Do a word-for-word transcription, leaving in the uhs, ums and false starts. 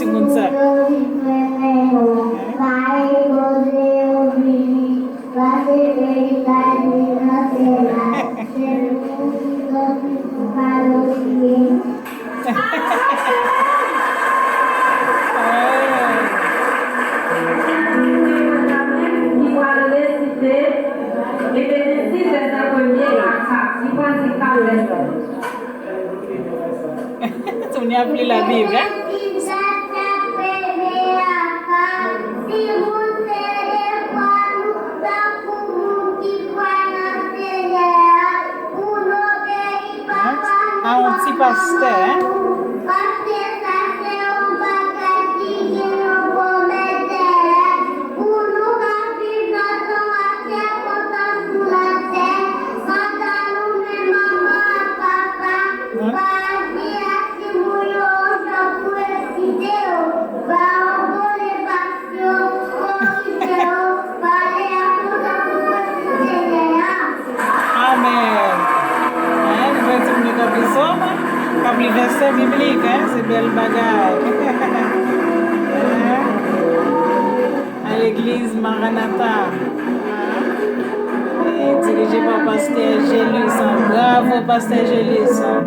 Moun sa. Timoun yo ap li Labib, hein? A yon ti pastè, hein? Pou nou ka viv lontan ak kè kontan sou latè, kanta nou menm manman ak papa, pa aji ak timoun yo yon jan pou eksite yo, ba yo bon levasyon, korije yo, pale ak yo tankou Kris Senyè a. Amèn. Hein, nou wè timoun yo k ap li sòm, k ap li vèsè biblik, hein, se bèl bagay. Hein? A legliz Maranata. Hein? E dirije pa pastè Gelus, hein. Bravo, pastè Gelus, hein.